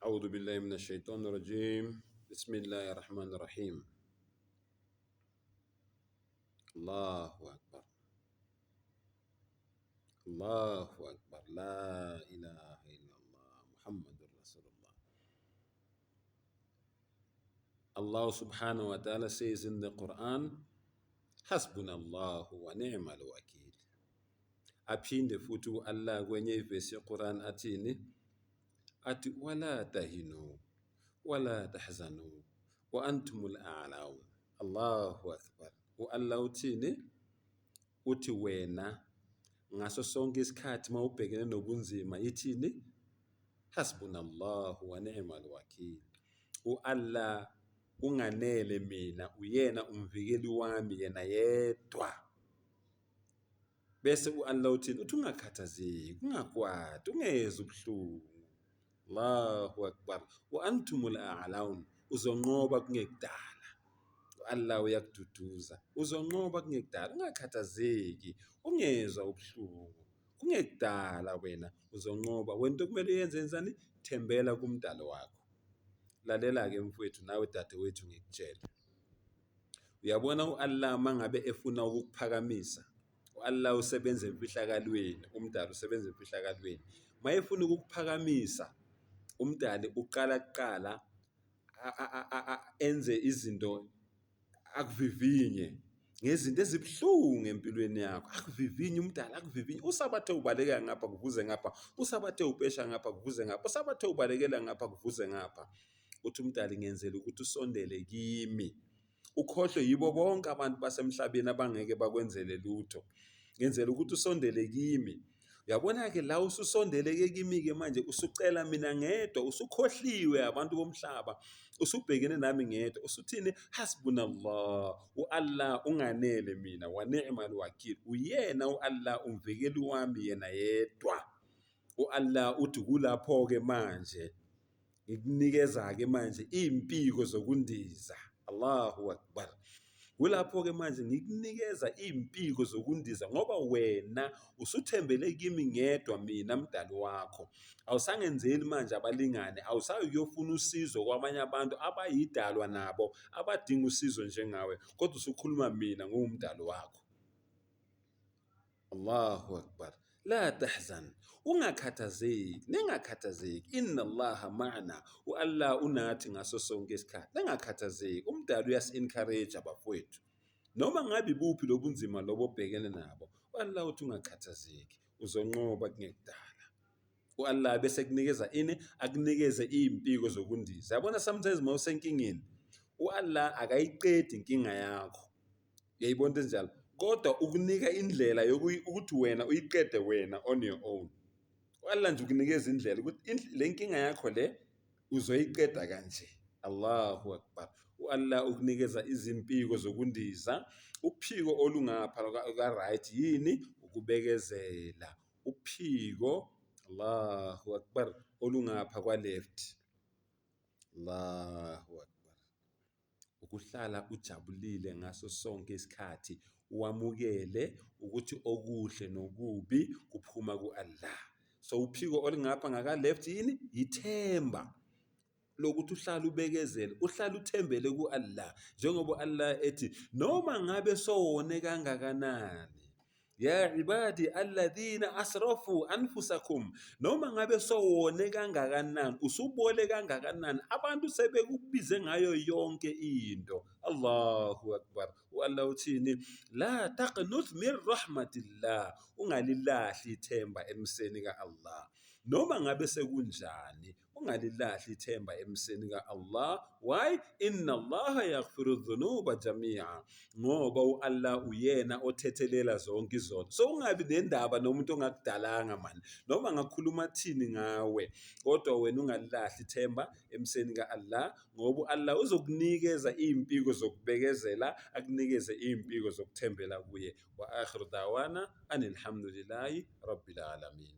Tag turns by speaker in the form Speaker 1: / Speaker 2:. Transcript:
Speaker 1: أعوذ بالله من الشيطان الرجيم بسم الله الرحمن الرحيم الله أكبر الله أكبر لا إله إلا الله محمد رسول الله. Allah subhanahu wa ta'ala says in the Quran, Hasbuna Allahu wa ni'mal wakil. Aphinde futhi u-Allah kwenye ivesi yeQuran athini? Athi wala tahinu wala tahzanu wa antumul a'laun. Allahu akbar. U-Allah uthini? Uthi wena ngaso sonke isikhathi mawubhekene nobunzima ithini? Hasbunallahu wa ni'mal wakil. U-Allah unganele mina, uyena umvikeli wami yena yedwa. Bese u-Allah uthini? Uthi ungakhathazeki, ungakwati, ungezwa ubuhlungu. Allahu akbar. Wa antumul a'laun, uzonqoba kungekudala. U-Allah uyakududuza, uzonqoba kungekudala, ungakhathazeki, ungezwa ubuhlungu. Kungekudala wena uzonqoba. Wena into okumele uyenze yenzani? Thembela kumdali wakho. Lalela-ke mfowethu nawe dadewethu ngikutshele. Uyabona u-Allah mangabe efuna ukukuphakamisa, u-Allah usebenza emfihlakalweni, umdali usebenza emfihlakalweni. Mayefuna ukukuphakamisa, umdali uqala kuqala enze izinto, akuvivinye ngezinto ezibuhlungu empilweni yakho, akuvivinye umdali, akuvivinye. Usabathe ubaleka ngapha kuvuze ngapha, usabathe upesha ngapha kuvuze ngapha, usabathe ubalekela ngapha kuvuze ngapha. Uthi umdali ngenzela ukuthi usondele kimi, ukhohlwe yibo bonke abantu basemhlabeni abangeke bakwenzele lutho. Ngenzela ukuthi usondele kimi. Uyabona-ke la ususondeleke kimi-ke manje, usucela mina ngedwa, usukhohliwe abantu bomhlaba, usubhekene nami ngedwa, usuthini? Hasbunallah, u-Allah unganele mina, wa ni'mal wakil, uyena u-Allah umvikeli wami yena yedwa. U-Allah uthi kulapho-ke manje ngikunikeza-ke manje iy'mpiko zokundiza. Allahu Akbar. Kulapho-ke manje ngikunikeza iy'mpiko zokundiza ngoba wena usuthembele kimi ngedwa mina mdali wakho. Awusangenzeli manje abalingane, awusayi kuyofuna usizo kwabanye abantu abayidalwa nabo abadinga usizo njengawe, kodwa usukhuluma mina ngiwumdali wakho. Allahu Akbar. La tahzan, ungakhathazeki, ningakhathazeki. Inna Allaha ma'ana, u-Allah unathi ngaso sonke isikhathi. Ningakhathazeki, umdali uyasi-encourage bafowethu. Noma ngabe ibuphi lobunzima lobo obhekene nabo, u-Allah uthi ungakhathazeki, uzonqoba kungekudala. U-Allah bese kunikeza ini? Akunikeze iy'mpiko zokundiza. Yabona sometimes uma usenkingeni, u-Allah akayiqedi inkinga yakho. Uyayibona into enjalo? Kodwa ukunika indlela ukuthi wena uyiqede wena on your own. U-Allah nje ukunikeza indlela ukuthi le nkinga yakho le uzoyiqeda kanje. Allahu Akbar. U-Allah ukunikeza izimpiko zokundiza, uphiko olungapha ka-right yini? Ukubekezela. Uphiko, Allahu Akbar, olungapha kwa-left. Allahu Akbar. Ukuhlala ujabulile ngaso sonke isikhathi, wamukele ukuthi okuhle nokubi kuphuma ku-Allah. So uphiko olungapha ngaka-left yini? Yithemba lokuthi uhlale ubekezele, uhlale uthembele ku-Allah, njengoba u-Allah ethi noma ngabe sowone kangakanani, ya ibadi alladhina asrafu anfusakum, noma ngabe sowone kangakanani, usubole kangakanani, abantu sebekubize ngayo yonke into. Allahu Akbar. U-Allah uthini? La taqnut min rahmatillah, ungalilahli ithemba emseni ka-Allah. Noma ngabe sekunjani, ungalilahli ithemba emseni ka-Allah. Why? Inna Allaha yaghfiru dhunuba jamia, ngoba u-Allah uyena othethelela zonke izono. So ungabi nendaba nomuntu ongakudalanga mani, noma ngakhuluma thini ngawe, kodwa wena ungalilahli ithemba emseni ka-Allah, ngoba u-Allah uzokunikeza iy'mpiko zokubekezela, akunikeze iy'mpiko zokuthembela kuye. Wa akhiru dawana anilhamdulillahi rabbil alamin.